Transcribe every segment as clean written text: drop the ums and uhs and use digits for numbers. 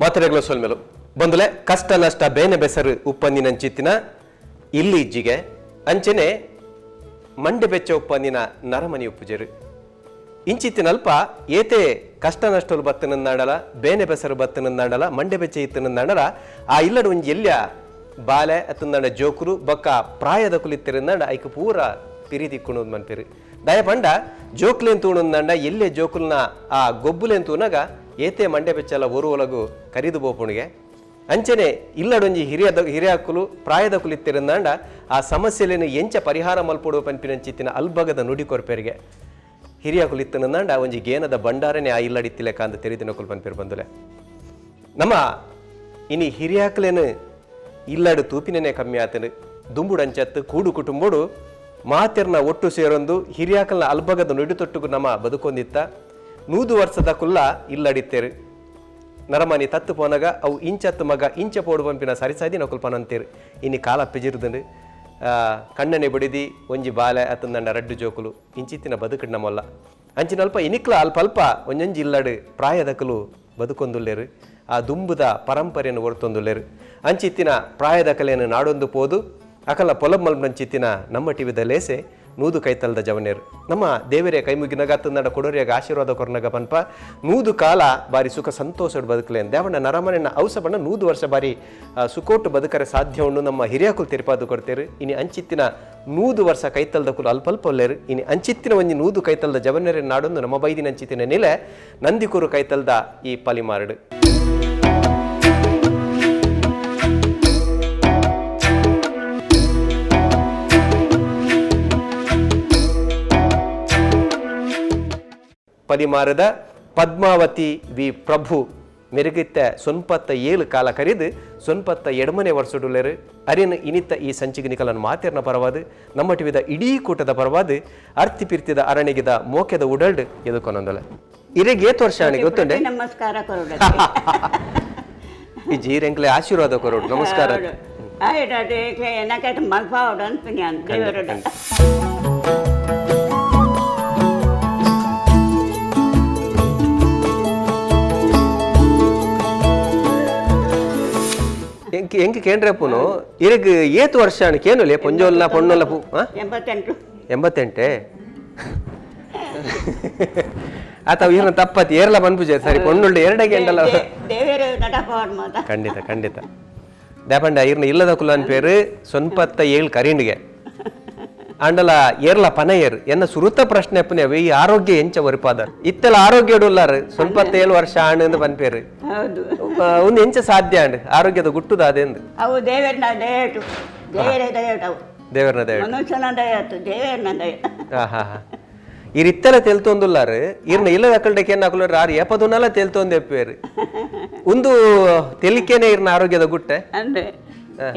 ಮಾತೆರೆಗ್ಲ ಸೊಲ್ಮೆಲು ಬಂದುಲೆ. ಕಷ್ಟ ನಷ್ಟ ಬೇನೆ ಬೆಸರು ಉಪ್ಪಂದಿನಂಚಿತ್ತಿನ ಇಲ್ಲಿ ಇಜ್ಜಿಗೆ, ಅಂಚನೆ ಮಂಡೆ ಬೆಚ್ಚ ಉಪ್ಪಂದಿನ ನರಮನಿ ಉಪ್ಪುಜೆರು. ಇಂಚಿತ್ತಿನಲ್ಪ ಏತೆ ಕಷ್ಟ ನಷ್ಟಲು ಬತ್ತನಂದಾಂಡಲ, ಬೇನೆ ಬೆಸರು ಬತ್ತನಂದಾಂಡಲ, ಮಂಡೆ ಬೆಚ್ಚ ಇತ್ತನಂದಾಂಡಲ, ಆ ಇಲ್ಲಡು ಒಂಜಿ ಎಲ್ಯ ಬಾಲೆ ಅತ್ತಂದಾಂಡ ಜೋಕುರು ಬೊಕ್ಕ ಪ್ರಾಯದ ಕುಲಿತ್ತಿರಂದಾಂಡ ಐಕ್ ಪೂರ ಪಿರಿ ತಿಕ್ಕುಣು ಮನ್ಪೆರು. ದಯ ಪಂಡ ಜೋಕ್ಲೇನ್ ತೂಣುಂದಾಂಡ ಎಲ್ಲೆ ಜೋಕುಲ್ನ ಆ ಗೊಬ್ಬುಲೇನ್ ತೂನಗ ಏತೆ ಮಂಡೆ ಬೆಚ್ಚಲ ಒರು ಒಲಗು ಕರಿದು ಬೋಪುಣಿಗೆ. ಅಂಚನೆ ಇಲ್ಲಡೊಂಜಿ ಹಿರಿಯದ ಹಿರಿಯಾಕುಲು ಪ್ರಾಯದ ಕುಲಿತ್ತಿರಂದಾಂಡ ಆ ಸಮಸ್ಯೆಲೇನು ಎಂಚ ಪರಿಹಾರ ಮಲ್ಪೊಡು ಪನ್ಪಿನಂಚಿತ್ತಿನ ಅಲ್ಬಗದ ನುಡಿ ಕೊರ್ಪೆರಿಗೆ. ಹಿರಿಯಾಕುಲು ಇತ್ತನಂದಾಂಡ ಒಂಜಿ ಗೇನದ ಭಂಡಾರನೆ ಆ ಇಲ್ಲಡಿತ್ತಿಲೆಕ್ಕ ಅಂದ್ ತೆರಿದಿನಕುಲು ಪನ್ಪೆರು ಬಂದುಲೆ. ನಮ್ಮ ಇನಿ ಹಿರಿಯಾಕುಲೇನು ಇಲ್ಲಡು ತೂಪಿನೇ ಕಮ್ಮಿ ಆತನು. ದುಂಬುಡಂಚತ್ತು ಕೂಡು ಕುಟುಂಬಡು ಮಾತೆರ್ನ ಒಟ್ಟು ಸೇರೊಂದು ಹಿರಿಯಾಕಲ್ನ ಅಲ್ಬಗದ ನುಡಿತೊಟ್ಟುಗು ನಮ್ಮ ಬದುಕೊಂದಿತ್ತ. 100 ವರ್ಷದ ಕುಲ್ಲ ಇಲ್ಲಡಿತ್ತೇರು. ನರಮನಿ ತತ್ತು ಪೋನಗ ಅವು ಇಂಚತ್ತು ಮಗ ಇಂಚ ಪೋಡು ಪಂಪಿನ ಸರಿಸಾದಿ ನಕುಲ್ ಪನಂತೇರು. ಇನಿ ಕಾಲ ಪಿಜಿರ್ದಂಡು ಕಣ್ಣನೆ ಬಡಿದಿ ಒಂಜಿ ಬಾಲೆ ಅತ್ತಂದಂಡ ರಡ್ಡು ಜೋಕುಲು ಇಂಚಿತ್ತಿನ ಬದುಕಡ್ ನಮ್ಮಲ್ಲ. ಅಂಚಿನಲ್ಪ ಇನಿಕ್ಲ ಅಲ್ಪ ಅಲ್ಪ ಒಂಜೊಂಜಿ ಇಲ್ಲಡು ಪ್ರಾಯದಕಲು ಬದುಕೊಂದುಲ್ಲೇರು, ಆ ದುಂಬುದ ಪರಂಪರೆಯನ್ನು ಒರ್ತೊಂದುಲ್ಲೇರು. ಅಂಚಿತ್ತಿನ ಪ್ರಾಯದಕಲೆಯನ್ನು ನಾಡೊಂದು ಪೋದು ಅಕಲ ಪೊಲಬ್ ಮಲ್ಪಂಚಿತ್ತಿನ ನಮ್ಮ ಟಿವಿದ ಲೇಸೆ ನೂದು ಕೈತಲ್ದ ಜವನೇರು. ನಮ್ಮ ದೇವರೇ ಕೈ ಮುಗಿನಗ ಅತ್ತಂದಂಡ ಕೊಡೋರಿಯಾಗ ಆಶೀರ್ವಾದ ಕೊರ್ನಗ ಪನ್ಪ 100 ಕಾಲ ಬಾರಿ ಸುಖ ಸಂತೋಷಡ್ ಬದುಕಲೇನು. ದೇವಣ್ಣ ನರಮನೆನ ಔಸ ಬಣ್ಣ 100 ವರ್ಷ ಬಾರಿ ಸುಖೋಟು ಬದುಕರೆ ಸಾಧ್ಯ ಉಂಡು ನಮ್ಮ ಹಿರಿಯಕುಲು ತಿರುಪಾದು ಕೊಡ್ತೇರು. ಇನಿ ಅಂಚಿತ್ತಿನ 100 ವರ್ಷ ಕೈತಲ್ದ ಕುಲು ಅಲ್ಪ ಅಲ್ಪ ಒಲ್ಲೇರು. ಇನಿ ಅಂಚಿತ್ತಿನ ಒಂಜಿ 100 ಕೈತಲ್ದ ಜವನೇರ ನಾಡೊಂದು ನಮ್ಮ ಬೈದಿನ ಅಂಚಿತ್ತಿನ ನಿಲೆ ನಂದಿಕೂರು ಕೈತಲ್ದ ಈ ಪಲಿಮಾರಡು. ಪಲಿಮಾರದ ಪದ್ಮಾವತಿ ವಿ ಪ್ರಭು ಮೆರುಗಿತ್ತ ಸೊನ್ಪತ್ತ 7 ಕಾಲ ಕರಿದು ಸೊನ್ಪತ್ತ ಎಡಮನೆ ವರ್ಷಡುಲ್ಲೇರು. ಅರಿನ ಇನಿತ್ತ ಈ ಸಂಚಿಗೆ ನಿಕಲನ್ ಮಾತೆರ್ನ ಪರವಾದ ನಮ್ಮ ಟಿವಿದ ಇಡೀ ಕೂಟದ ಪರವಾದ ಅರ್ತಿ ಪಿರ್ತಿದ ಅರಣಿಗಿದ ಮೋಕೆದ ಉಡಲ್ಡ್ ಎದುಕೊನೊಂದೊಲೆ. ಇರೆಗೆ ಏತ್ ವರ್ಷ ಅಣಿಗೆ ಗೊತ್ತುಂಡೆ? ನಮಸ್ಕಾರ ಕೊರಡು. ಈ ಜೀರೆಂಕ್ಲೆ ಆಶೀರ್ವಾದ ಕೊರಡು ನಮಸ್ಕಾರ. ದೇವರುಡ. ಎಂಕ್ ಕೇಂದ್ರ ಪುನು ಇರೆಗ್ ಏತ್ ವರ್ಷ ಅಣ್ ಕೇನುಲೆ ಪೊಂಜೋಲ್ನ ಪೊಣ್ಣೊಲ್ಲ ಪೂ 88. 88 ಆತ ಈರ್ನ ತಪ್ಪತಿ ಏರ್ಲ ಪನ್ಪುಜೆ ಸರಿ ಪೊಣ್ಣುಳ್ಳು ಎರಡಗೆ ಎಂಡಲ. ಖಂಡಿತ ಖಂಡಿತ ದಾಪಂಡ ಈರ್ನ ಇಲ್ಲದ ಕುಲನ್ ಪೇರು ಸೊನ್ಪತ್ತ 7 ಕರಿಂಡಿಗೆ ಆಂಡಲ ಏರ್ಲ ಪನಯೇರ್ ಎನ್ನ ಸುರುತ ಪ್ರಶ್ನೆ ಅಪ್ಪನೆ ಈ ಆರೋಗ್ಯ ಎಂಚ ಒರಿಪಾದ ಇತ್ತೆಲ್ಲ ಆರೋಗ್ಯ ಉಳ್ಳಾರು ಸೊನ್ಪತ್ತ 7 ವರ್ಷ ಆಣ್ ಎಂದು ಪನ್ಪೇರು. ಒಂದು ಎಂಚ ಸಾಧ್ಯ ಆಂಡ್ ಆರೋಗ್ಯದ ಗುಟ್ಟುದ ಅದೇಂದು? ಅವು ದೇವರನ್ನ ದಯಟು, ದೇವರ ದಯಟು ಅವು. ದೇವರನ ದಯ, ಮನುಷ್ಯನ ದಯತು, ದೇವರನ್ನ ದಯ. ಹಾ ಹಾ ಈರ್ ಇತ್ತೆಲ್ಲ ತೆಲ್ತೊಂದುಲ್ಲಾರು. ಈರ್ನ ಇಲ್ಲದ ಅಕ್ಕಲ್ಡಕ್ಕೆ ಏನ್ ಹಾಕುಲಾರು ಆರು ಏಪದುನಲ್ಲ ತೆಲ್ತೊಂದು ಎಪ್ಪೇರು. ಒಂದು ತೆಲಿಕೆನೆ ಈರ್ನ ಆರೋಗ್ಯದ ಗುಟ್ಟೆ ಅಂದ್ರೆ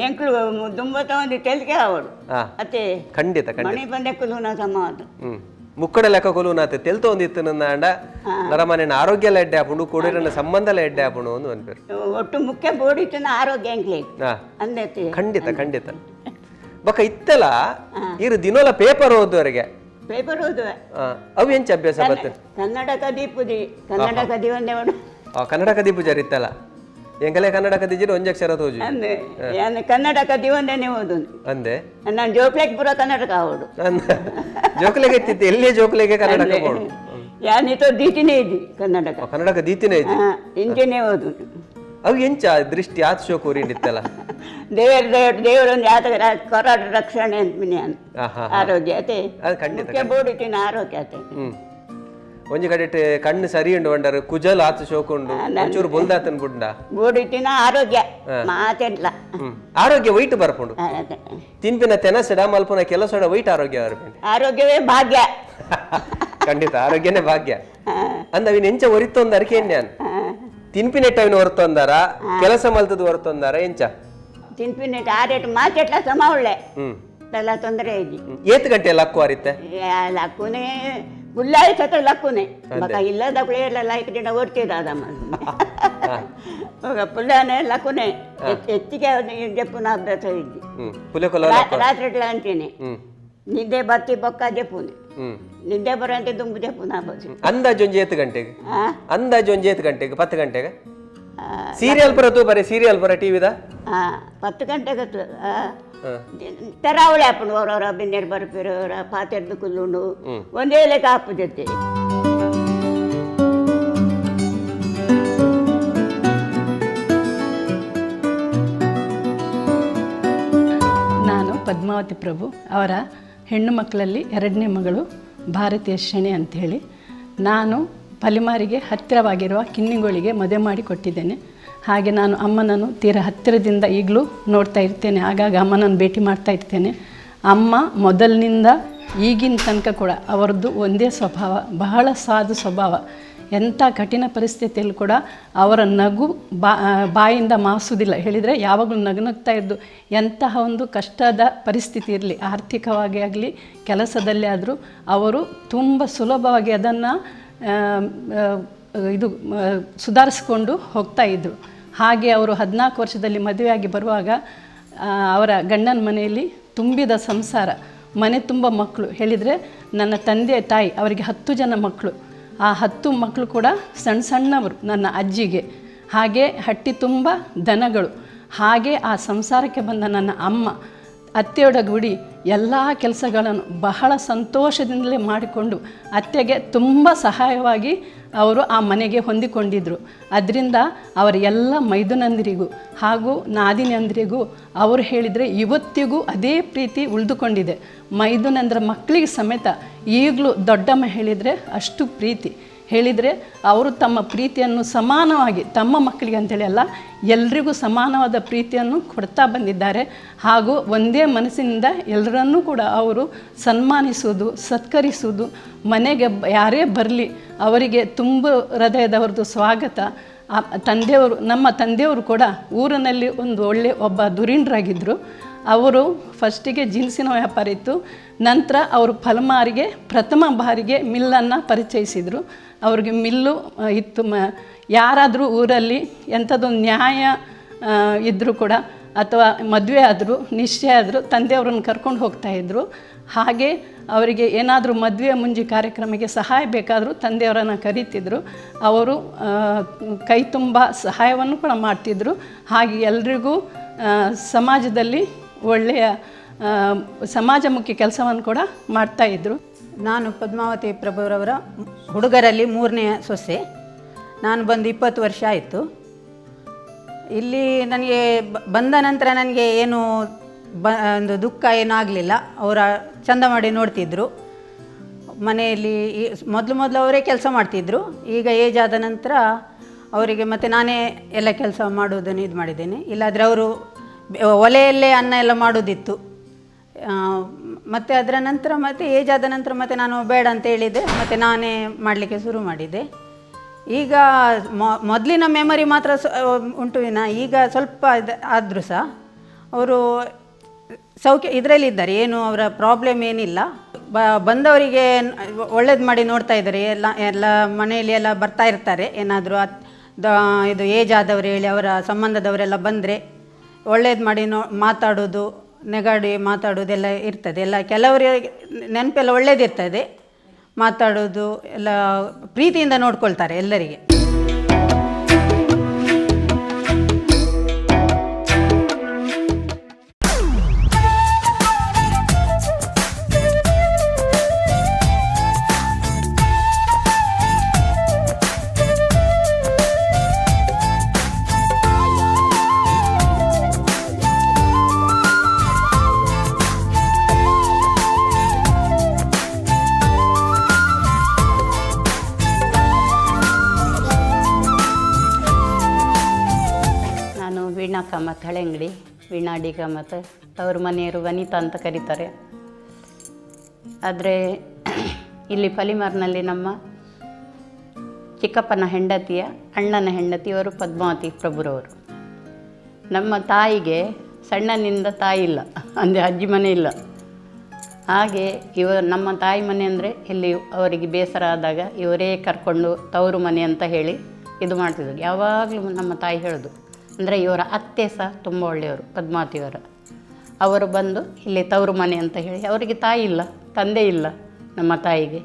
ಎಂಕ್ಲು ದುಂಬತ್ತ ಒಂದು ತೆಲಿಕೆ ಅವಳು ಅತ್ತೆ. ಖಂಡಿತ ಖಂಡಿತ. ಮಣಿ ಬಂದೆ ಕುಲುನ ಸಮಾದ. ಮುಕ್ಕಡ ಲೆಕ್ಕ ಕೊಲುನಾತೆ ತೆಲ್ತೊಂದಿತ್ತು ನನ್ನ ಅಂಡ ನರಮನೆನ ಆರೋಗ್ಯ ಎಲ್ಲ ಎಡ್ಡೆ ಆಪುಂಡು, ಕೊಡಿರನ ಸಂಬಂಧ ಎಲ್ಲ ಎಡ್ಡೆ ಆಪುಂಡು ಒಂದು ಅನ್ಪೇರು. ಒಟ್ಟು ಮುಖ್ಯ ಬೋಡಿತನ ಆರೋಗ್ಯ ಎಂಕ್ಲೆ ಅಂದೈತಿ. ಖಂಡಿತ ಖಂಡಿತ. ಬೊಕ್ಕ ಇತ್ತೆಲ್ಲ ಇರು ದಿನೋಲ ಪೇಪರ್ ಓದುವರೆಗೆ ಪೇಪರ್ ಓದುವೆ. ಅವು ಎಂಚ ಅಭ್ಯಾಸ ಬತ್ತು? ಕನ್ನಡ ಕದೀಪುದಿ, ಕನ್ನಡ ಕದಿ ಒಂದೇ ಉಂಡು. ಕನ್ನಡ ಕದೀಪು ಇತ್ತಲ್ಲ ಎಂಕಲೆ ಕನ್ನಡ ಕದಿಜಿರ ಒಂಜಿ ಅಕ್ಷರ ತೋಜು ಅಂದೆ ಕನ್ನಡ ಕದಿ ಒಂದೇನೆ ಓದು ಅಂದೆ. ನಾನು ಜೋಕ್ಲೆಗ್ ಪೂರ ಕನ್ನಡಕ ಆವಡು. ಜೋಕ್ಲೆಗೆ ಇತ್ತಿತ್ತು ಎಲ್ಲೇ ಜೋಕ್ಲೆಗೆ ಕನ್ನಡಕ ಬೋಡು. ಯಾನಿತೋ ದೀತಿನೇ ಇದ್ದಿ ಕನ್ನಡಕ. ಕನ್ನಡಕ ದೀತಿನೇ ಇದ್ದಿ. ಇಂಚೆನೇ ಓದು. ಅವು ಎಂಚ ದೃಷ್ಟಿ ಆತ್ ಶೋಕ ಊರಿಂಡಿತ್ತಲ್ಲ? ದೇವರ ದೇವರು ದೇವರೊಂದು ಯಾತಕ ಕೊರಾಟ ರಕ್ಷಣೆ ಅಂತ ಆರೋಗ್ಯ ಅತೆ. ಖಂಡಿತ. ಮುಖ್ಯ ಬೋಡಿತಿನ ಆರೋಗ್ಯ ಅತೆ. ಒಂಜಿ ಕಡೆಟ್ ಕಣ್ಣು ಸರಿ ಉಂಡು ಬಂಡರು ಕುಜಲ್ ಆತು ಶೋಕ ಉಂಡು ಒಂಚೂರು ಬೊಲ್ದಾತನ್ ಬುಡ್ಡ. ಬೋಡಿತಿನ ಆರೋಗ್ಯ ಮಾತೆಲ್ಲ. ಆರೋಗ್ಯ ವೈಟ್ ಬರ್ಪುಂಡು. ತಿನ್ಪಿನ ತೆನಸಡ ಮಲ್ಪುನ ಕೆಲಸಡ ವೈಟ್ ಆರೋಗ್ಯ ಬರ್ಪುಂಡು. ಆರೋಗ್ಯವೇ ಭಾಗ್ಯ. ಖಂಡಿತ ಆರೋಗ್ಯನೇ ಭಾಗ್ಯ. ಅಂದ ಅವಿನ ಎಂಚ ಒರಿತೊಂದಾರ ಕೇನ್ಯಾನ್ ತಿನ್ಪಿನೆಟ್ಟ ಅವಿನ ಹೊರತೊಂದಾರ ಕೆಲಸ ಮಲ್ತದ ಹೊರತೊಂದಾರ ಎಂಚ? ತಿನ್ಪಿನೆಟ್ಟ ಆ ರೇಟ್ ಮಾತೆಟ್ಲ ಸಮ ಒಳ್ಳೆ ಎಲ್ಲ ತೊಂದರೆ ಇದ್ದಿ. ಏತ್ ಗಂಟೆ ಲಕ್ಕು ಅರಿತೆ? ಲಕ್ಕುನೆ ಗುಲ್ಲಾಯಿ ಸತ ಲಕ್ಕುನೆ ಬಕ ಇಲ್ಲದ ಕುಳಿಯಲ್ಲ ಲೈಕ್ ದಿನ ಓಡ್ತಿದ್ದ ಪುಲ್ಲಾನೆ ಲಕ್ಕುನೆ ಹೆಚ್ಚಿಗೆ ಜಪ್ಪುನ ಅಭ್ಯಾಸ ಇದ್ದಿ. ರಾತ್ರಿ ಅಂತೀನಿ ನಿದ್ದೆ ಬತ್ತಿ ಬೊಕ್ಕ ಜಪ್ಪುನೆ ನಿದ್ದೆ ಬರಂತೆ ದುಂಬು ಜಪ್ಪುನ ಅಭ್ಯಾಸ. ಅಂದಾಜು ಒಂಜಿ ಏತ್ ಗಂಟೆಗೆ? ಅಂದಾಜು ಒಂಜಿ ಏತ್ ಗಂಟೆಗೆ? 10 ಗಂಟೆಗೆ? Serial ಪರ ತೂ ಬರೆ, ಸೀರಿಯಲ್ ಪರ ಟಿವಿದ. 10 ಗಂಟೆಗೆ ತೆರಾವಳಿ ಆಪುಂಡು. ಅವರವರ ಬಿನ್ನೆರ್ ಬರ್ಪಿರು, ಅವರ ಪಾತೆರ್ದು ಕುಲ್ಲುಂಡು, ಒಂದೇ ಲೆಕ್ಕ ಆಪು ಜೊತೆ. ನಾನು ಪದ್ಮಾವತಿ ಪ್ರಭು ಅವರ ಹೆಣ್ಣು ಮಕ್ಕಳಲ್ಲಿ ಎರಡನೇ ಮಗಳು ಭಾರತೀಯ ಶೆಣೆ ಅಂಥೇಳಿ. ನಾನು ಪಲಿಮಾರಿಗೆ ಹತ್ತಿರವಾಗಿರುವ ಕಿನ್ನಿಗೋಳಿಗೆ ಮದುವೆ ಮಾಡಿ ಕೊಟ್ಟಿದ್ದೇನೆ. ಹಾಗೆ ನಾನು ಅಮ್ಮನನ್ನು ತೀರ ಹತ್ತಿರದಿಂದ ಈಗಲೂ ನೋಡ್ತಾ ಇರ್ತೇನೆ, ಆಗಾಗ ಅಮ್ಮನನ್ನು ಭೇಟಿ ಮಾಡ್ತಾ ಇರ್ತೇನೆ. ಅಮ್ಮ ಮೊದಲಿನಿಂದ ಈಗಿನ ತನಕ ಕೂಡ ಅವರದ್ದು ಒಂದೇ ಸ್ವಭಾವ, ಬಹಳ ಸಾಧು ಸ್ವಭಾವ. ಎಂಥ ಕಠಿಣ ಪರಿಸ್ಥಿತಿಯಲ್ಲೂ ಕೂಡ ಅವರ ನಗು ಬಾಯಿಂದ ಮಾಸುವುದಿಲ್ಲ. ಹೇಳಿದರೆ ಯಾವಾಗಲೂ ನಗುನಗ್ತಾ ಇದ್ದು, ಎಂತಹ ಒಂದು ಕಷ್ಟದ ಪರಿಸ್ಥಿತಿ ಇರಲಿ, ಆರ್ಥಿಕವಾಗಿ ಆಗಲಿ ಕೆಲಸದಲ್ಲಿ ಆದರೂ ಅವರು ತುಂಬ ಸುಲಭವಾಗಿ ಅದನ್ನು ಇದು ಸುಧಾರಿಸ್ಕೊಂಡು ಹೋಗ್ತಾ ಇದ್ದರು. ಹಾಗೆ ಅವರು 14 ವರ್ಷದಲ್ಲಿ ಮದುವೆಯಾಗಿ ಬರುವಾಗ ಅವರ ಗಂಡನ ಮನೆಯಲ್ಲಿ ತುಂಬಿದ ಸಂಸಾರ, ಮನೆ ತುಂಬ ಮಕ್ಕಳು. ಹೇಳಿದರೆ ನನ್ನ ತಂದೆ ತಾಯಿ ಅವರಿಗೆ 10 ಜನ ಮಕ್ಕಳು. ಆ 10 ಮಕ್ಕಳು ಕೂಡ ಸಣ್ಣ ಸಣ್ಣವರು ನನ್ನ ಅಜ್ಜಿಗೆ. ಹಾಗೆ ಹಟ್ಟಿ ತುಂಬ ದನಗಳು. ಹಾಗೆ ಆ ಸಂಸಾರಕ್ಕೆ ಬಂದ ನನ್ನ ಅಮ್ಮ ಅತ್ತೆಯೊಡಗೂಡಿ ಎಲ್ಲ ಕೆಲಸಗಳನ್ನು ಬಹಳ ಸಂತೋಷದಿಂದಲೇ ಮಾಡಿಕೊಂಡು ಅತ್ತೆಗೆ ತುಂಬ ಸಹಾಯವಾಗಿ ಅವರು ಆ ಮನೆಗೆ ಹೊಂದಿಕೊಂಡಿದ್ದರು. ಅದರಿಂದ ಅವರ ಎಲ್ಲ ಮೈದುನಂದಿರಿಗೂ ಹಾಗೂ ನಾದಿನಂದಿರಿಗೂ ಅವರು ಹೇಳಿದರೆ ಇವತ್ತಿಗೂ ಅದೇ ಪ್ರೀತಿ ಉಳಿದುಕೊಂಡಿದೆ. ಮೈದುನಂದರ ಮಕ್ಕಳಿಗೆ ಸಮೇತ ಈಗಲೂ ದೊಡ್ಡಮ್ಮ ಹೇಳಿದರೆ ಅಷ್ಟು ಪ್ರೀತಿ. ಹೇಳಿದರೆ ಅವರು ತಮ್ಮ ಪ್ರೀತಿಯನ್ನು ಸಮಾನವಾಗಿ ತಮ್ಮ ಮಕ್ಕಳಿಗೆ ಅಂಥೇಳಿ ಅಲ್ಲ, ಎಲ್ರಿಗೂ ಸಮಾನವಾದ ಪ್ರೀತಿಯನ್ನು ಕೊಡ್ತಾ ಬಂದಿದ್ದಾರೆ. ಹಾಗೂ ಒಂದೇ ಮನಸ್ಸಿನಿಂದ ಎಲ್ಲರನ್ನೂ ಕೂಡ ಅವರು ಸನ್ಮಾನಿಸುವುದು, ಸತ್ಕರಿಸುವುದು, ಮನೆಗೆ ಯಾರೇ ಬರಲಿ ಅವರಿಗೆ ತುಂಬ ಹೃದಯದವ್ರದ್ದು ಸ್ವಾಗತ. ತಂದೆಯವರು, ನಮ್ಮ ತಂದೆಯವರು ಕೂಡ ಊರಿನಲ್ಲಿ ಒಂದು ಒಳ್ಳೆಯ ಒಬ್ಬ ಧುರೀಣರಾಗಿದ್ದರು. ಅವರು ಫಸ್ಟಿಗೆ ಜೀನ್ಸಿನ ವ್ಯಾಪಾರ ಇತ್ತು, ನಂತರ ಅವರು ಫಲಮಾರಿಗೆ ಪ್ರಥಮ ಬಾರಿಗೆ ಮಿಲ್ಲನ್ನು ಪರಿಚಯಿಸಿದರು. ಅವ್ರಿಗೆ ಮಿಲ್ಲು ಇತ್ತು. ಯಾರಾದರೂ ಊರಲ್ಲಿ ಎಂಥದ್ದೊಂದು ನ್ಯಾಯ ಇದ್ದರೂ ಕೂಡ, ಅಥವಾ ಮದುವೆ ಆದರೂ ನಿಶ್ಚಯ ಆದರೂ ತಂದೆಯವ್ರನ್ನ ಕರ್ಕೊಂಡು ಹೋಗ್ತಾಯಿದ್ರು. ಹಾಗೆ ಅವರಿಗೆ ಏನಾದರೂ ಮದುವೆ ಮುಂಜಿ ಕಾರ್ಯಕ್ರಮಕ್ಕೆ ಸಹಾಯ ಬೇಕಾದರೂ ತಂದೆಯವರನ್ನು ಕರೀತಿದ್ರು. ಅವರು ಕೈ ತುಂಬ ಸಹಾಯವನ್ನು ಕೂಡ ಮಾಡ್ತಿದ್ರು. ಹಾಗೆ ಎಲ್ರಿಗೂ ಸಮಾಜದಲ್ಲಿ ಒಳ್ಳೆಯ ಸಮಾಜಮುಖಿ ಕೆಲಸವನ್ನು ಕೂಡ ಮಾಡ್ತಾಯಿದ್ರು. ನಾನು ಪದ್ಮಾವತಿ ಪ್ರಭುರವರ ಹುಡುಗರಲ್ಲಿ 3ನೇ ಸೊಸೆ. ನಾನು ಬಂದು 20 ವರ್ಷ ಆಯಿತು. ಇಲ್ಲಿ ನನಗೆ ಬಂದ ನಂತರ ನನಗೆ ಏನು ಒಂದು ದುಃಖ ಏನೂ ಆಗಲಿಲ್ಲ. ಅವರ ಚಂದ ಮಾಡಿ ನೋಡ್ತಿದ್ರು ಮನೆಯಲ್ಲಿ. ಮೊದಲು ಮೊದಲು ಅವರೇ ಕೆಲಸ ಮಾಡ್ತಿದ್ರು. ಈಗ ಏಜ್ ಆದ ನಂತರ ಅವರಿಗೆ ಮತ್ತೆ ನಾನೇ ಎಲ್ಲ ಕೆಲಸ ಮಾಡೋದನ್ನು ಇದು ಮಾಡಿದ್ದೇನೆ. ಇಲ್ಲಾದರೆ ಅವರು ಒಲೆಯಲ್ಲೇ ಅನ್ನ ಎಲ್ಲ ಮಾಡೋದಿತ್ತು. ಮತ್ತು ಅದರ ನಂತರ ಮತ್ತೆ ಏಜ್ ಆದ ನಂತರ ಮತ್ತೆ ನಾನು ಬೇಡ ಅಂತ ಹೇಳಿದೆ, ಮತ್ತು ನಾನೇ ಮಾಡಲಿಕ್ಕೆ ಶುರು ಮಾಡಿದೆ. ಈಗ ಮೊದಲಿನ ಮೆಮೊರಿ ಮಾತ್ರ ಉಂಟು ವಿನ ಈಗ ಸ್ವಲ್ಪ ಇದು ಆದರೂ ಸಹ ಅವರು ಸೌಖ್ಯ ಇದರಲ್ಲಿದ್ದಾರೆ, ಏನು ಅವರ ಪ್ರಾಬ್ಲಮ್ ಏನಿಲ್ಲ. ಬಂದವರಿಗೆ ಒಳ್ಳೇದು ಮಾಡಿ ನೋಡ್ತಾ ಇದ್ದಾರೆ. ಎಲ್ಲ ಎಲ್ಲ ಮನೆಯಲ್ಲಿ ಎಲ್ಲ ಬರ್ತಾ ಇರ್ತಾರೆ. ಏನಾದರೂ ಇದು ಏಜ್ ಆದವರು ಹೇಳಿ ಅವರ ಸಂಬಂಧದವರೆಲ್ಲ ಬಂದರೆ ಒಳ್ಳೇದು ಮಾಡಿ ಮಾತಾಡೋದು, ನೆಗಾಡಿ ಮಾತಾಡೋದೆಲ್ಲ ಇರ್ತದೆ. ಎಲ್ಲ ಕೆಲವರಿಗೆ ನೆನಪೆಲ್ಲ ಒಳ್ಳೇದಿರ್ತದೆ, ಮಾತಾಡೋದು ಎಲ್ಲ ಪ್ರೀತಿಯಿಂದ ನೋಡ್ಕೊಳ್ತಾರೆ ಎಲ್ಲರಿಗೆ. ವೀಣಾ ಕಾಮತ್ ಹಳೆಂಗಡಿ, ವೀಣಾ ಡಿ ಕಾಮತ್. ತವರು ಮನೆಯವರು ವನಿತಾ ಅಂತ ಕರೀತಾರೆ. ಆದರೆ ಇಲ್ಲಿ ಪಲಿಮಾರ್ನಲ್ಲಿ ನಮ್ಮ ಚಿಕ್ಕಪ್ಪನ ಹೆಂಡತಿಯ ಅಣ್ಣನ ಹೆಂಡತಿಯವರು ಪದ್ಮಾವತಿ ಪ್ರಭುರವರು. ನಮ್ಮ ತಾಯಿಗೆ ಸಣ್ಣನಿಂದ ತಾಯಿ ಇಲ್ಲ, ಅಂದರೆ ಅಜ್ಜಿ ಮನೆ ಇಲ್ಲ. ಹಾಗೆ ನಮ್ಮ ತಾಯಿ ಮನೆ ಅಂದರೆ ಇಲ್ಲಿ ಅವರಿಗೆ ಬೇಸರ ಆದಾಗ ಇವರೇ ಕರ್ಕೊಂಡು ತವರು ಮನೆ ಅಂತ ಹೇಳಿ ಇದು ಮಾಡ್ತಿದ್ರು. ಯಾವಾಗಲೂ ನಮ್ಮ ತಾಯಿ ಹೇಳೋದು ಅಂದರೆ ಇವರ ಅತ್ತೆ ಸಹ ತುಂಬ ಒಳ್ಳೆಯವರು, ಪದ್ಮಾವತಿಯವರ. ಅವರು ಬಂದು ಇಲ್ಲಿ ತವರು ಮನೆ ಅಂತ ಹೇಳಿ, ಅವರಿಗೆ ತಾಯಿ ಇಲ್ಲ, ತಂದೆ ಇಲ್ಲ ನಮ್ಮ ತಾಯಿಗೆ.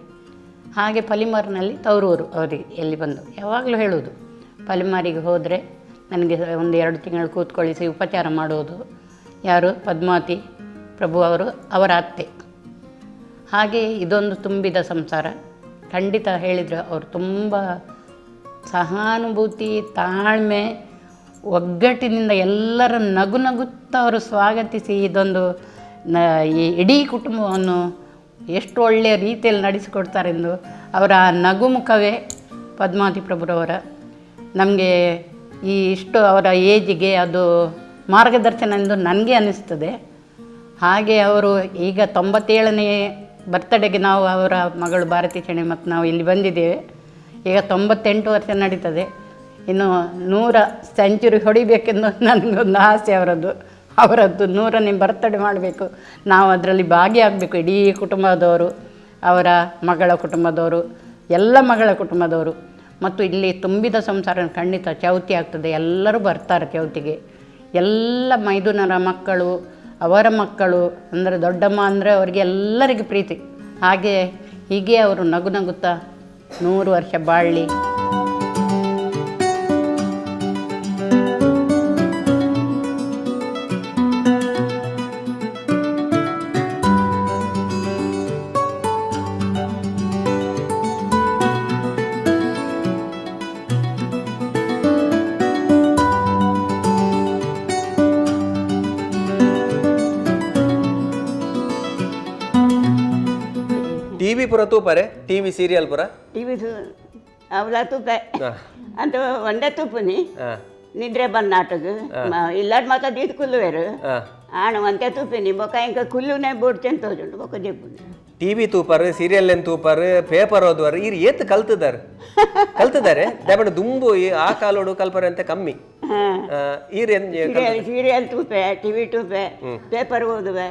ಹಾಗೆ ಪಲಿಮಾರಿನಲ್ಲಿ ತವರೂರು ಅವರಿಗೆ. ಎಲ್ಲಿ ಬಂದು ಯಾವಾಗಲೂ ಹೇಳೋದು, ಪಲಿಮಾರಿಗೆ ಹೋದರೆ ನನಗೆ 1-2 ತಿಂಗಳು ಕೂತ್ಕೊಳ್ಳಿಸಿ ಉಪಚಾರ ಮಾಡುವುದು ಯಾರು? ಪದ್ಮಾವತಿ ಪ್ರಭು ಅವರು, ಅವರ ಅತ್ತೆ. ಹಾಗೆ ಇದೊಂದು ತುಂಬಿದ ಸಂಸಾರ. ಖಂಡಿತ ಹೇಳಿದರೆ ಅವರು ತುಂಬ ಸಹಾನುಭೂತಿ, ತಾಳ್ಮೆ, ಒಗ್ಗಟ್ಟಿನಿಂದ ಎಲ್ಲರ ನಗು ನಗುತ್ತಾ ಅವರು ಸ್ವಾಗತಿಸಿ ಇದೊಂದು ಈ ಇಡೀ ಕುಟುಂಬವನ್ನು ಎಷ್ಟು ಒಳ್ಳೆಯ ರೀತಿಯಲ್ಲಿ ನಡೆಸಿಕೊಡ್ತಾರೆಂದು ಅವರ ಆ ನಗುಮುಖವೇ ಪದ್ಮಾವತಿ ಪ್ರಭುರವರ ನಮಗೆ ಈ ಇಷ್ಟು ಅವರ ಏಜಿಗೆ ಅದು ಮಾರ್ಗದರ್ಶನ ಎಂದು ನನಗೆ ಅನ್ನಿಸ್ತದೆ. ಹಾಗೆ ಅವರು ಈಗ 97ನೇ ಬರ್ತಡೆಗೆ ನಾವು ಅವರ ಮಗಳು ಭಾರತಿ ಶೆಣೈ ಮತ್ತು ನಾವು ಇಲ್ಲಿ ಬಂದಿದ್ದೇವೆ. ಈಗ 98 ವರ್ಷ ನಡೀತದೆ. ಇನ್ನು 100 ಸೆಂಚುರಿ ಹೊಡಿಬೇಕೆಂದು ನನಗೊಂದು ಆಸೆ. ಅವರದ್ದು 100ನೇ ಬರ್ತಡೆ ಮಾಡಬೇಕು, ನಾವು ಅದರಲ್ಲಿ ಭಾಗಿಯಾಗಬೇಕು. ಇಡೀ ಕುಟುಂಬದವರು, ಅವರ ಮಗಳ ಕುಟುಂಬದವರು, ಎಲ್ಲ ಮಗಳ ಕುಟುಂಬದವರು. ಮತ್ತು ಇಲ್ಲಿ ತುಂಬಿದ ಸಂಸಾರ ಖಂಡಿತ ಚೌತಿ ಆಗ್ತದೆ, ಎಲ್ಲರೂ ಬರ್ತಾರೆ ಚೌತಿಗೆ. ಎಲ್ಲ ಮೈದುನರ ಮಕ್ಕಳು, ಅವರ ಮಕ್ಕಳು, ಅಂದರೆ ದೊಡ್ಡಮ್ಮ ಅಂದರೆ ಅವರಿಗೆ ಎಲ್ಲರಿಗೂ ಪ್ರೀತಿ. ಹಾಗೆ ಹೀಗೆ ಅವರು ನಗು ನಗುತ್ತಾ 100 ವರ್ಷ ಬಾಳಲಿ. ಟಿವಿ ಪುರ ತೂಪರೆ, ಟಿವಿ ಸೀರಿಯಲ್ ಪುರ ಟಿವಿ ಅವಲ ತೂಪೆ ಅಂತ ಒಂದೇ ತೂಪುನಿ ನಿದ್ರೆ ಬಂದ ನಾಟಕ ಇಲ್ಲಾಡ್ ಮಾತ್ರ ದೀದ್ ಕುಲ್ಲುವೇರು ಆಣ ಒಂತೆ ತೂಪಿನಿ ಬೊಕ ಇಂಕ ಕುಲ್ಲುನೆ ಬೋಡ್ಚೆನ್ ತೋಜುಂಡು ಬೊಕ ಜೆಪ್ಪುನಿ. ಟಿವಿ ತೂಪರ್, ಸೀರಿಯಲ್ ಏನ್ ತೂಪರ್, ಪೇಪರ್ ಓದುವರು, ಈರ್ ಏತ್ ಕಲ್ತದಾರೆ ಕಲ್ತದಾರೆ ದಯಮಾಡಿ ದುಂಬು ಆ ಕಾಲೋಡು ಕಲ್ಪರೆ ಅಂತ ಕಮ್ಮಿ. ಈರ್ ಸೀರಿಯಲ್ ತೂಪೆ, ಟಿವಿ ತೂಪೆ, ಪೇಪರ್ ಓದುವೆ.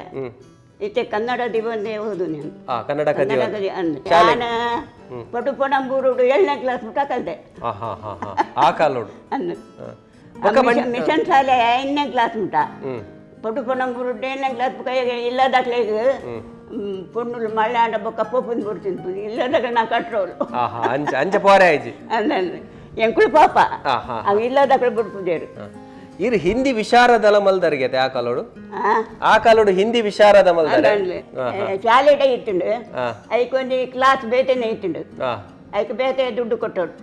ಇತ್ತೆ ಕನ್ನಡ ದಿವಂದೇ ಓದು ನಾನು. ಕನ್ನಡ ಕನ್ನಡ ನಾನು ಪಟುಪಣಂಬೂರು 7ನೇ ಕ್ಲಾಸ್ ಮುಟ್ಟ ಕಲ್ತೆ. ಆ ಕಾಲೋಡು ಮಿಷನ್ ಶಾಲೆ 5ನೇ ಕ್ಲಾಸ್ ಮುಟ್ಟ ಪಟುಪಣಂಬೂರು 7ನೇ ಕ್ಲಾಸ್ ಇಲ್ಲ ದಾಖಲೆಗೆ ಪೊಣ್ಣುಲು ಮಳೆ ಆಂಡ ಬೊಕ್ಕ ಪೋಪುನ್ ಬಿಡ್ತೀನಿ ಇಲ್ಲದಾಗ ನಾ ಕಟ್ಟರೋಳು. ಅಂಚ ಪೋರೆ ಆಯ್ಜಿ ಎಂಕುಳು ಪಾಪ ಅವು ಇಲ್ಲದಾಕಳು ಬಿಡ್ಪುಜೇರು. ಇರ್ ಹಿಂದಿ ವಿಶಾರದಲ ಮಲ್ದರಿಗೆ ಆ ಕಾಲೋಡು, ಆ ಕಾಲೋಡು ಹಿಂದಿ ವಿಶಾರದ ಮಲ್ದರೆ ಶಾಲೆಡೆ ಇತ್ತುಂಡು. ಐಕೊಂದು ಕ್ಲಾಸ್ ಬೇತೆನೆ ಇತ್ತುಂಡು, ಐಕ್ ಬೇತೆ ದುಡ್ಡು ಕೊಟ್ಟೋಡು.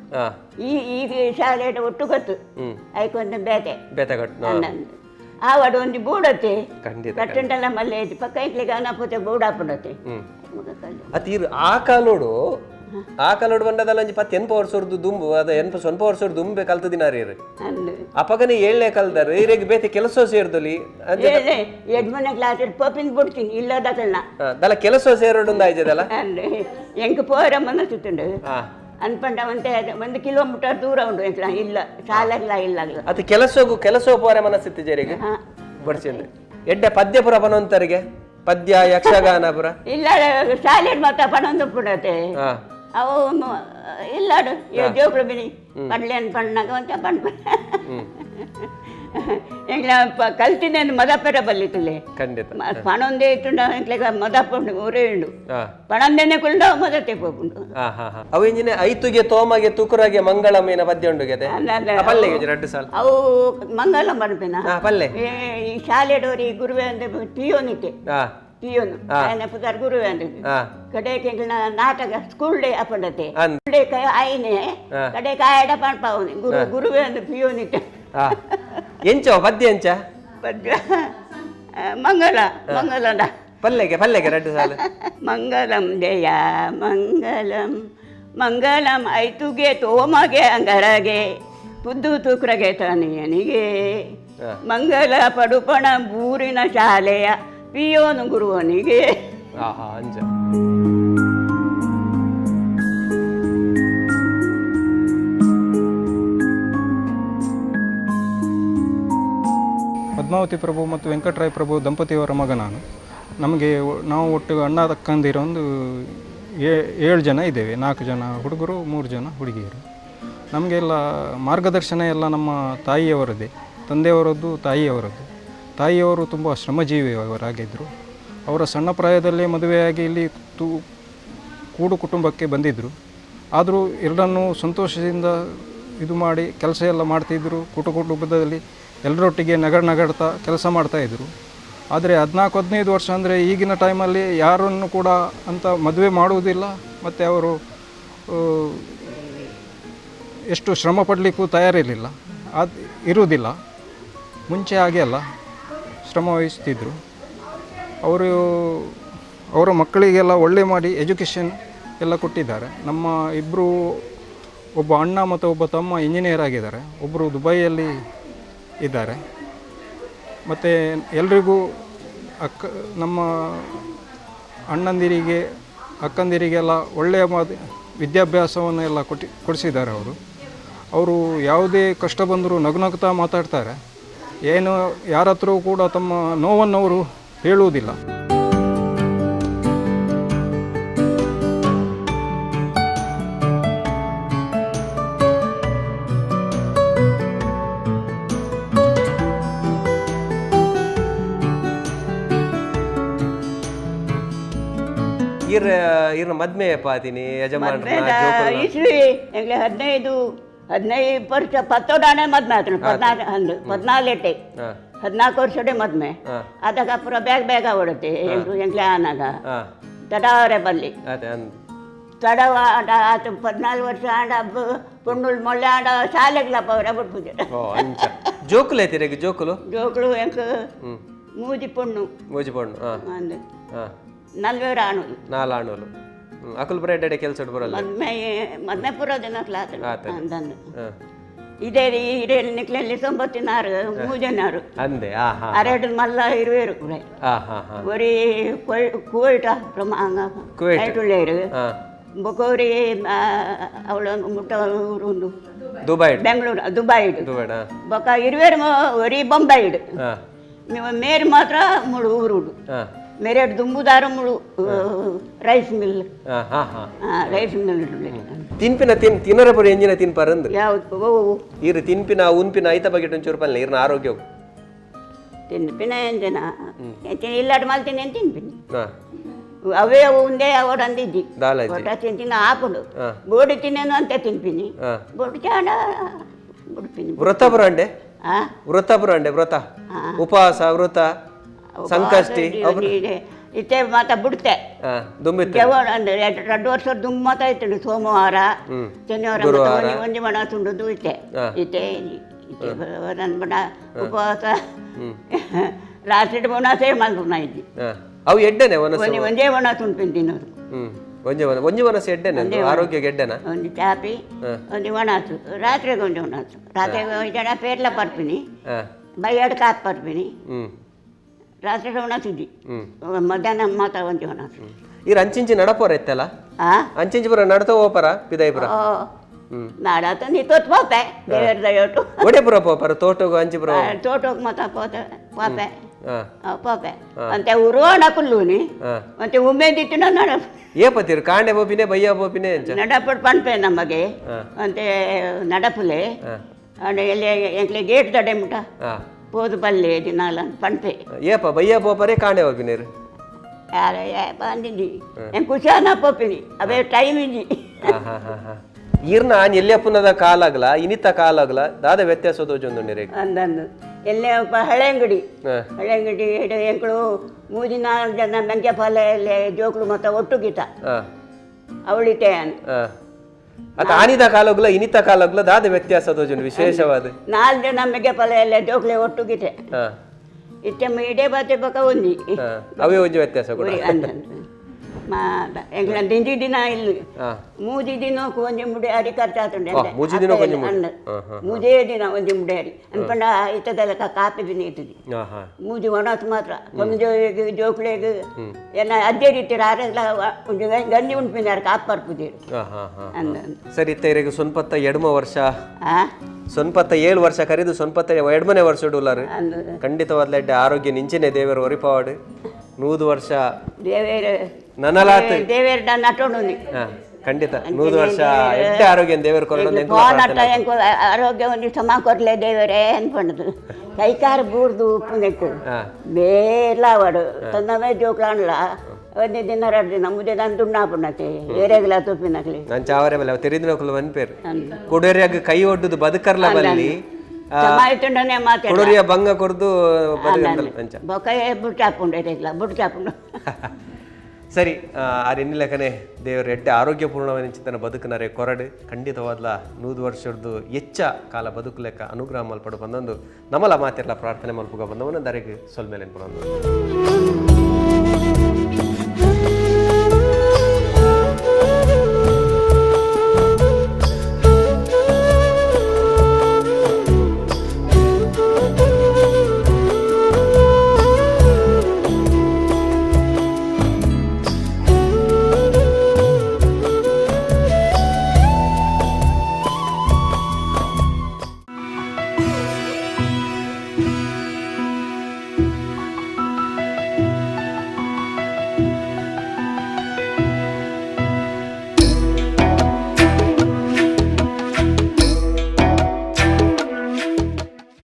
ಈ ಈ ಶಾಲೆಡೆ ಒಟ್ಟು ಗೊತ್ತು ಐಕೊಂದು ಬೇತೆ ಬೇತೆ ಕೊಟ್ಟು ಆವಾಡು ಒಂದು ಬೂಡತ್ತೆ ಕಟ್ಟಂಟಲ್ಲ ಮಲ್ಲೆ ಐತಿ ಪಕ್ಕ ಇಟ್ಲಿಕ್ಕೆ ಅನಪೋತೆ ಬೂಡಾಪಡತ್ತೆ. ಅತ್ ಆ ಕಾಲೋಡು, ಆ ಕಾಲೋಡು ಬಂದದಲ್ಲ ಒಂಜಿ ಪತ್ತು ಎನ್ಪ ವರ್ಷದ್ದು ದುಂಬು, ಅದ ಎನ್ಪ ಸ್ವಲ್ಪ ವರ್ಷದ ದುಂಬೆ ಕಲ್ತ ದಿನ ರೀ. ಅಪಗನೆ 7ನೇ ಕಲ್ದಾರ ಈರೆಗ್ ಬೇತೆ ಕೆಲಸ ಸೇರ್ದೊಲಿ ಎಡ್ಮನೆ ಕ್ಲಾಸ್ ಪೋಪಿನ್ ಬಿಡ್ತೀನಿ ಇಲ್ಲದಕಲ್ನ ದಲ ಕೆಲಸ ಸೇರೋಡು ಆಯ್ತದಲ್ಲ ಎಂಕ್ ಪೋರ ಮನಸ್ಸುತ್ತುಂಡು ಅನ್ಪಂಡ ಒಂತೆ 1 ಕಿಲೋಮೀಟರ್ ದೂರ ಉಂಟು ಎಂಕ್ಲ ಇಲ್ಲ ಶಾಲೆಗ್ಲ ಇಲ್ಲ. ಅದು ಕೆಲಸಗೂ ಕೆಲಸ ಪೋರೆ ಮನಸ್ಸಿತ್ತು ಜರಿಗೆ ಬಡ್ಸಿಂದ ಎಡ್ಡೆ ಪದ್ಯ ಪುರ ಪನೊಂತರಿಗೆ ಪದ್ಯ ಯಕ್ಷಗಾನ ಪುರ ಇಲ್ಲ ಶಾಲೆ ಮಾತ್ರ ಪಣೊಂದು ಪುಡತೆ ಅವು ಇಲ್ಲಾಡು ಜೋಕ್ಳು ಬಿನಿ ಪಡ್ಲೇನು ಪಣ್ಣಾಗ ಅಂತ ಪಣ್ಪ ಎಂಕ್ಲ ಕಲ್ತಿನೇನು ಮದಪೆರ ಬಲ್ಲಿತ್ತಲೆ ಖಂಡಿತ ಪಣೊಂದೇ ಇತ್ತುಂಡ ಎಂಕ್ಲೆಗ ಮದಪುಂಡು ಊರೇ ಉಂಡು ಪಣಂದೇನೆ ಕುಂಡ ಮದತೆ ಪೋಪುಂಡು. ಅವು ಇಂಜಿನ ಐತುಗೆ ತೋಮಗೆ ತುಕುರಾಗೆ ಮಂಗಳ ಮೇನ ಪದ್ಯ ಉಂಡು ಗೆದೆ ಪಲ್ಲೆಗೆ 2 ಸಾಲ ಅವು ಮಂಗಳ ಮನ್ಪಿನ ಪಲ್ಲೆ ಈ ಶಾಲೆಡೋರಿ ಗುರುವೆ ಅಂದ್ರೆ ಪಿಯೋನಿತ್ತೆ ಪಿಯೋನು ఆయన ಪುದಾರ್ ಗುರುವೆ ಅಂದ್ರೆ ಕಡೆಗೆ ಎಂಕ್ಲ ನಾಟಕ ಸ್ಕೂಲ್ ಡೇ ಅಪಂಡತೆ ಡೇ ಆಯ್ನೆ ಕಡೆಗೆ ಆಯಡ ಪಣ್ಪಾವನಿ ಗುರು ಗುರುವೆ ಅಂದ್ರೆ ಪಿಯೋನಿತ್ತೆ. ಎಂಚ ಪದ್ಯ ಎಂಚ ಪದ್ಯ ಮಂಗಳ ಮಂಗಳದ ಪಲ್ಲೆಗೆ ಪಲ್ಲೆಗೆ 2 ಸಾಲ. ಮಂಗಲಂ ಜಯ ಮಂಗಲಂ ಮಂಗಲಂ ಐತುಗೆ ತೋಮಗೆ ಅಂಗರಗೆ ಪುದ್ದು ತುಕ್ರಗೆ ತನಿಯನಿಗೆ ಮಂಗಲ ಪಡುಪಣ ಬೂರಿನ ಶಾಲೆಯ ಪಿಯೋನು ಗುರುವನಿಗೆ. ಅಂಚ ಪದ್ಮಾವತಿ ಪ್ರಭು ಮತ್ತು ವೆಂಕಟರಾಯ ಪ್ರಭು ದಂಪತಿಯವರ ಮಗ ನಾನು. ನಮಗೆ ನಾವು ಒಟ್ಟು ಅಣ್ಣ ತಕ್ಕಂದಿರೋ ಒಂದು 7 ಜನ ಇದ್ದೇವೆ. 4 ಜನ ಹುಡುಗರು, 3 ಜನ ಹುಡುಗಿಯರು. ನಮಗೆಲ್ಲ ಮಾರ್ಗದರ್ಶನ ಎಲ್ಲ ನಮ್ಮ ತಾಯಿಯವರದ್ದೇ, ತಂದೆಯವರದ್ದು ತಾಯಿಯವರದ್ದು. ತಾಯಿಯವರು ತುಂಬ ಶ್ರಮಜೀವಿಯವರಾಗಿದ್ದರು. ಅವರ ಸಣ್ಣ ಪ್ರಾಯದಲ್ಲೇ ಮದುವೆಯಾಗಿ ಇಲ್ಲಿ ಕೂಡು ಕುಟುಂಬಕ್ಕೆ ಬಂದಿದ್ದರು. ಆದರೂ ಎಲ್ಲರನ್ನೂ ಸಂತೋಷದಿಂದ ಇದು ಮಾಡಿ ಕೆಲಸ ಎಲ್ಲ ಮಾಡ್ತಿದ್ದರು. ಕುಟುಂಬದಲ್ಲಿ ಎಲ್ಲರೊಟ್ಟಿಗೆ ನಗಡ್ತಾ ಕೆಲಸ ಮಾಡ್ತಾಯಿದ್ರು. ಆದರೆ 14-15 ವರ್ಷ ಅಂದರೆ ಈಗಿನ ಟೈಮಲ್ಲಿ ಯಾರನ್ನು ಕೂಡ ಅಂತ ಮದುವೆ ಮಾಡುವುದಿಲ್ಲ, ಮತ್ತು ಅವರು ಎಷ್ಟು ಶ್ರಮ ಪಡಲಿಕ್ಕೂ ತಯಾರಿರಲಿಲ್ಲ, ಅದು ಇರುವುದಿಲ್ಲ. ಮುಂಚೆ ಹಾಗೆ ಅಲ್ಲ, ಶ್ರಮ ವಹಿಸ್ತಿದ್ದರು. ಅವರು ಅವರ ಮಕ್ಕಳಿಗೆಲ್ಲ ಒಳ್ಳೆ ಮಾಡಿ ಎಜುಕೇಷನ್ ಎಲ್ಲ ಕೊಟ್ಟಿದ್ದಾರೆ. ನಮ್ಮ ಇಬ್ಬರು, ಒಬ್ಬ ಅಣ್ಣ ಮತ್ತು ಒಬ್ಬ ತಮ್ಮ ಇಂಜಿನಿಯರ್ ಆಗಿದ್ದಾರೆ, ಒಬ್ಬರು ದುಬೈಯಲ್ಲಿ ಇದ್ದಾರೆ. ಮತ್ತು ಎಲ್ರಿಗೂ ನಮ್ಮ ಅಣ್ಣಂದಿರಿಗೆ ಅಕ್ಕಂದಿರಿಗೆಲ್ಲ ಒಳ್ಳೆಯ ವಿದ್ಯಾಭ್ಯಾಸವನ್ನು ಎಲ್ಲ ಕೊಡಿಸಿದ್ದಾರೆ. ಅವರು ಯಾವುದೇ ಕಷ್ಟ ಬಂದರೂ ನಗುನಗುತ್ತಾ ಮಾತಾಡ್ತಾರೆ. ಏನು ಯಾರ ಹತ್ರವೂ ಕೂಡ ತಮ್ಮ ನೋವನ್ನು ಅವರು ಹೇಳುವುದಿಲ್ಲ. ಇರ್ನ ಮದ್ಮೆ ಪಾತಿನಿ ಯಜಮಾನ್ರ ಇಸ್ವಿ ಎಂಗ್ಲೆ 15 15 ವರ್ಷ ಪತ್ತೋಡಾನೆ ಮದ್ಮೆ ಆತನು. 14 14 14 ವರ್ಷಡೆ ಮದ್ಮೆ. ಅದಕ್ಕೆ ಪೂರ ಬೇಗ ಬೇಗ ಓಡುತ್ತೆ ಎಂಗ್ಲೆ ಆನಾಗ ತಡವರೆ ಬಲ್ಲಿ ತಡವ ಆಟ ಆತು. 14 ವರ್ಷ ಆಂಡ ಪೊಣ್ಣುಲ್ ಮೊಳ್ಳೆ ಆಂಡ ಶಾಲೆಗ್ಲಪ್ಪ ಅವರ ಬಿಡ್ಪುಜೆ. ಜೋಕುಲು ಐತಿರ ಜೋಕುಲು ಜೋಕುಲು ಎಂಕ್ ಮೂಜಿ ಪೊಣ್ಣು ಅಂದು 40 ಆಣುಲು 4 ಆಣುಲು. ಅಕುಲ್ ಬ್ರೆಡ್ ಅಡೆ ಕೆಲಸ ಬರಲ್ಲ. ಮದ್ಮೆ ಮದ್ಮೆ ಪೂರ ದಿನ ಅಂದಂದು ಇದೇ ಇದೇ ನಿಕ್ಲೆಲ್ಲಿ 96 ಮೂಜನಾರು ಅಂದೆ ಅರೆಡು ಮಲ್ಲ ಇರುವೇರು ಒರಿ ಕುವೈಟ ಪ್ರಮಾಂಗ ಬೊಕೋರಿ ಅವಳ ಮುಟ್ಟ ಊರು ದುಬೈ ಬೆಂಗಳೂರು ದುಬೈ ಬೊಕ ಇರುವೇರು ಒರಿ ಬೊಂಬೈಡು ಮೇರು ಮಾತ್ರ ಮುಳು ಊರುಡು ಮೇರೆ ದುಂಬುದಾರ ಮುಳು rice mill rice mill ತಿನ್ಪಿನ ತಿನ್ನರ ಪುರ ಎಂಜಿನ ತಿನ್ಪಾರಂದು ಯಾವ್ದು ಇರು ತಿನ್ಪಿನ ಉನ್ಪಿನ ಐತ ಬಗೆಟ್ ಒಂಚೂರು ಪಲ್ಲೆ ಇರ್ನ ಆರೋಗ್ಯ ತಿನ್ಪಿನ ಎಂಜಿನ ಇಲ್ಲಾಡ್ ಮಲ್ತೀನಿ ಅಂತ ತಿನ್ಪಿನಿ ಅವೇ ಉಂದೆ ಅವಡು ಅಂದಿದ್ದಿ ಒಟ್ಟ ತಿಂತಿನ ಆಪುಡು ಬೋಡಿ ತಿನ್ನೇನು ಅಂತ ತಿನ್ಪಿನಿ ಬೋಡಿ ಚಾಡ ಬಿಡ್ಪಿನಿ. ವ್ರತ ಬುರಂಡೆ ವ್ರತ ಬುರಂಡೆ ವ್ರತ ಉಪವಾಸ ವ್ರತ ಸಂಕಷ್ಟಿ ಇತ್ತೆ ಮಾತ ಬಿಡ್ತೆ ಅಂದ್ರೆ 2 ವರ್ಷ ದುಂಬು ಮಾತ ಇತ್ತು. ಸೋಮವಾರ ಶನಿವಾರ ಒಂಜಿ ಮಣ ತುಂಡುದು ಇತ್ತೆ ಇತ್ತೆ ಬಣ ಉಪವಾಸ ರಾತ್ರಿ ಒಣಸೇ ಮಲ್ಪುನ ಇದ್ದಿ ಅವು ಎಡ್ಡೆನೆ ಒಂದೇ ಒಣ ತುಂಡ್ಪಿನಿ ತಿನ್ನೋದು. ಒಂಜಿ ಒಣಸು ಎಡ್ಡೆನೆ ಆರೋಗ್ಯಕ್ಕೆ ಎಡ್ಡೆನ ಒಂದು ಚಾಪಿ ಒಂದು ಒಣಸು ರಾತ್ರಿಗೆ ಒಂದು ಒಣಸು ರಾತ್ರಿಗೆ ಜನ ಪೇರ್ಲ ಪರ್ಪಿನಿ ಬೈಯಾಡ್ ಕಾತ್ ಪರ್ಪಿನಿ ರಾತ್ರಿ ಒಣಸುದ್ದಿ ಮಧ್ಯಾಹ್ನ ಮಾತ್ರ ಒಂಜಿ ಒಣಸು. ಈ ಅಂಚಿಂಚಿ ನಡಪೋರ ಇತ್ತಲ್ಲ ಅಂಚಿಂಚಿ ಪುರ ನಡತ ಹೋಪರ ಪಿದಾಯಿಪುರ ನಾಡತ ನೀ ತೋಟ್ ಪೋಪೆ ದೇವರ ದಯೋಟು ಒಡೆಪುರ ಪೋಪರ ತೋಟಗು ಅಂಚಿಪುರ ತೋಟೋಗ್ ಮಾತ ಪೋತೆ ಪೋಪೆ ಪೋಪೆ ಅಂತೆ ಉರೋಣ ಕುಲ್ಲೂನಿ ಅಂತೆ ಉಮ್ಮೇದಿತ್ತು ನಡ ಏಪತಿರು ಕಾಂಡೆ ಬೋಪಿನೆ ಬಯ್ಯ ಬೋಪಿನೆ ನಡಪಡ್ ಪನ್ಪೆ ನಮಗೆ ಅಂತೆ ನಡಪುಲೆ ಎಲ್ಲಿ ಎಂಕ್ಲೆ ಗೇಟ್ ದಡೆ ಮುಟ ಪೋದು ಬಲ್ಲೆ ದಿನಾಲ ಪನ್ಪೆ ಏಪ ಬಯ್ಯ ಪೋಪರೆ ಕಾಂಡೆ ಬೋಪಿನೇರು ಯಾರ ಅಂದಿದ್ದಿ ಎಂಕ್ ಕುಶಾನ ಪೋಪಿನಿ ಅವೇ ಟೈಮ್ ಇದ್ದಿ. ಈರ್ನ ಎಲ್ಲಿಯಪ್ಪನದ ಕಾಲಾಗಲ ಇನಿತ ಕಾಲಾಗಲ ದಾದ ವ್ಯತ್ಯಾಸ ತೋಜೊಂದುಂಡು ಅಂದಂದು ಎಲ್ಲೇ ಹಳೆಂಗಡಿ ಹಳೆಂಗಡಿ ಎಂಕಳು ಮೂಜಿ 4 ಜನ ಮೆಂಕೆಪಾಲೆ ಜೋಕ್ಳು ಮತ್ತೆ ಒಟ್ಟುಗೀತ ಅವಳಿತೆ ಅತ ಆನಿದ ಕಾಲೋಗ್ಲ ಇನಿತ ಕಾಲಾಗ್ಲ ದಾದ ವ್ಯತ್ಯಾಸ ತೋಜುಂಡು ವಿಶೇಷವಾದ 4 ಜನ ಮೆಂಕೆಪಾಲೆ ಜೋಕ್ಲೆ ಒಟ್ಟುಗೀತೆ ಇತ್ತೆ ಇಡೇ ಬಾತೆ ಬಕ ಒಂಜಿ ಅವೇ ಒಂಜಿ ವ್ಯತ್ಯಾಸ ಕೂಡ ಅಂದಂದು ಎಂಕ್ಲ ದಿಂಜಿ ದಿನ ಇಲ್ಲಿ ಮೂಜಿ ದಿನಕ್ಕೂ ಒಂಜಿ ಮುಡಿ ಅರಿ ಖರ್ಚಾತುಂಡು ಮೂಜಿ ದಿನಕ್ಕೆ ಒಂಜಿ ಮುಡಿ. ಮೂಜೇ ದಿನ ಒಂಜಿ ಮುಡಿ ಅರಿ ಅನ್ಪಂಡ ಇತ್ತದೆಲ್ಲ ಕಾಪಿ ದಿನ ಇತ್ತದಿ ಮೂಜಿ ಒಣಸು ಮಾತ್ರ ಕೊಂಜ ಜೋಕ್ಲೆಗ್ ಎಲ್ಲ ಅದೇ ರೀತಿ ಆರೆಲ್ಲ ಒಂಜಿ ಗಂಜಿ ಉಂಡ್ಪಿನಾರು ಕಾಪು ಪರ್ಪುದೇರು ಅಂದ. ಸರಿ ಇತ್ತ ಇರೆಗ್ ಸೊನ್ಪತ್ತ ಎಡ್ಮ ವರ್ಷ ಸೊನ್ಪತ್ತ 7 ವರ್ಷ ಕರೆದು ಸೊನ್ಪತ್ತ ಎಡ್ಮನೆ ವರ್ಷ ಡೋಲಾರು ಖಂಡಿತವಾದ ಆರೋಗ್ಯ ನಿಂಚೆನೆ ದೇವರು ಒರಿಪಾವಾಡು 100 ವರ್ಷ ದೇವೇರ ನನಲಾತ್ ದೇವೇರ ನಟೋಣು ಖಂಡಿತ 100 ವರ್ಷ ಎಡ್ಡೆ ಆರೋಗ್ಯ ದೇವರು ಕೊರಡು ಆರೋಗ್ಯ ಒಂದು ಸಮ ಕೊರ್ಲೆ ದೇವರೇ ಅನ್ಕೊಂಡದು ಕೈಕಾರ ಬೂರ್ದು ಉಪ್ಪು ನೆಕ್ಕು ಬೇಲ ಅವಡು ತನ್ನವೇ ಜೋಕ್ಲಾಂಡ್ಲ ಒಂಜಿ ದಿನ ರಡ್ಡ್ ದಿನ ಮುದೆ ದಾನ ದುಣ್ಣಾಪುಂಡತೆ ಏರೆಗ್ಲ ತೂಪಿನಕ್ಲೆ. ನಾನ್ ಚಾವರೆ ಬಲ್ಲ ತೆರಿದಿನಕುಲು ಮನ್ಪೇರು ಕೊಡೋರಿಯಾಗ ಕೈ ಒಡ್ಡುದು ಬದುಕರ್ಲ ಬಲ್ಲಿ. ಸಮಾಯಿತುಂಡನೆ ಮಾತಾಡ. ಕೊಡೋರಿಯ ಬಂಗ ಕೊರ್ದು ಬದುಕಂದಲ್ ಅಂಚ. ಬೊಕ ಬುಡ್ಚಾಪುಂಡು, ಏರೆಗ್ಲ ಬುಡ್ಚಾಪುಂಡು. ಸರಿ, ಆರ್ ಎನ್ನಿ ಲೆಕ್ಕನೆ ದೇವರ ಎಡ್ಡೆ ಆರೋಗ್ಯಪೂರ್ಣವಾದ ಚಿಂತನ ಬದುಕುನರೆ ಕೊರಡು ಖಂಡಿತವಾದ್ಲ 100 ವರ್ಷದ್ದು ಎಚ್ಚ ಕಾಲ ಬದುಕು ಲೆಕ್ಕ ಅನುಗ್ರಹ ಮಲ್ಪಡು ಬಂದೊಂದು ನಮಲ ಮಾತಿರ್ಲ ಪ್ರಾರ್ಥನೆ ಮಲ್ಪುಗ ಬಂದವನ ದರೆಗ್ ಸೊಲ್ಮೇಲೆ ಬಂದು.